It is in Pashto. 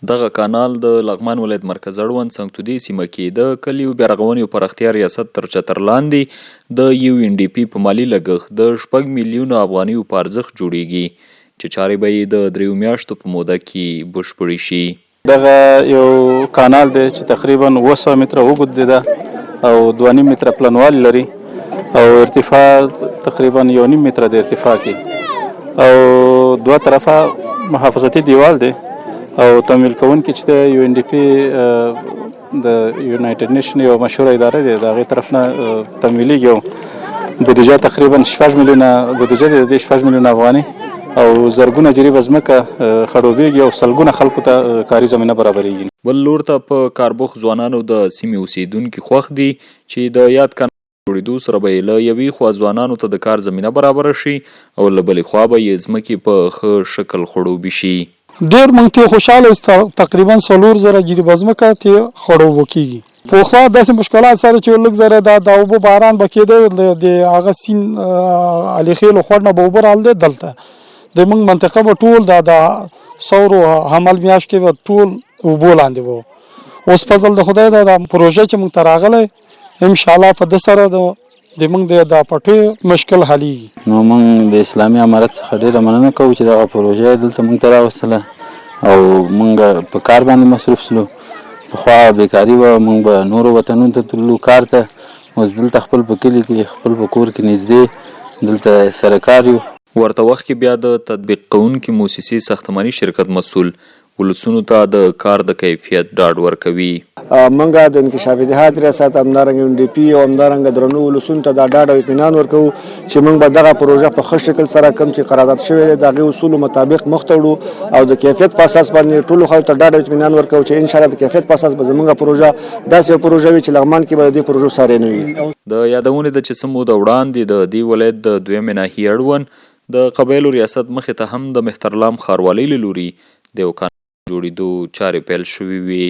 دغه کانال د لغمان ولایت مرکز اړوند څنګتودې سیمه کې د کلیو بیارغونې او پراختیا ریاست تر چتر لاندې د یو این ډي پي په مالي لګښت د شپږ میلیونه افغانیو په ارزښت جوړیږي چې چارې به یې د دریو میاشتو په موده کې بشپړې شي. دغه یو کانال دی چې تقریبا 700 متره اوږد دی ده او 2.5 متره پلنوالی لري او ارتفاع تقریبا 1.5 متره د ارتفاع کې او دوه طرفه محافظتي دیوال دی او تمویل کوونکی چې د یو ان ډي پي د یونایټډ نیشن یو مشهوره اداره ده د هغې طرف نه تمویلیږي او بودیجه تقریبا شپږ میلیونه بودیجه ده د شپږ میلیونه افغاني او زرګونه جریبه ځمکه خړوبېږي او سلګونه خلکو ته کاري زمینه برابرېږي. بل لور ته په کار بوخت ځوانانو د سیمې اوسېدونکي خوښ دي چې د یاد کانال په جوړېدو سره به یې له یوې خوا ځوانانو ته د کار زمینه برابره شي او له بلې خوا به یې ځمکې په ښه شکل خړوبې شي. ډېر موږ ترې خوشحاله یو چې تقریبا 4000 جریبه ځمکه ترې خړوبه کېږي. پخوا داسې مشکلات سره چې لږ ذره دا د اوبو باران به کېده د هغه سین علي خېلو خوړ نه به اوبه رالدې دلته د موږ منطقه به ټول دا د ثور او حمل میاشت کې به ټول اوبو لاندې وو. اوس فضل د خدای ده دا پروژه چې موږ ته راغلی ان شاء الله په ده سره د د موږ د دا پټیو مشکل حلیږي. نو موږ د اسلامي امارت څخه ډیره مننه کوو چې دغه پروژه یې دلته موږ ته راوستله او موږ په کار باندې مصروف شلو. پخوا بیکاري وه، موږ به نورو وطنونو ته تللو کار ته، اوس دلته خپل په کلي کې خپل په کور کې نږدې دلته سره کار یو. ورته وخت کې بیا د تطبیق کوونکې موسسې ساختماني شرکت مسؤل ولسونو ته د کار د کیفیت ډاډ ورکوي. مونږ د انکشاف دهات ریاست، همدارنګه یون ډي پي او همدارنګه درنو ولسونو ته دا ډاډ او اطمینان ورکوو چې مونږ به دغه پروژه په ښه شکل سره کوم چې قرارداد شوی دی د هغې اصولو مطابق مخته وړو او د کیفیت په اساس باندې ټولو خلکو ته ډاډ او اطمینان ورکوو چې ان شاء الله د کیفیت په اساس به زمونږ پروژه داسې یوه پروژه وي چې لغمان کې به د دې پروژو ساری نه وي. د یادونې ده چې څه موده وړاندې د دې ولایت د دویمې ناحیې اړوند د قبایلو ریاست مخې ته هم د مهترلام ښاروالۍ له لوري د یو کانال جوړېدو چارې پیل شوې وې.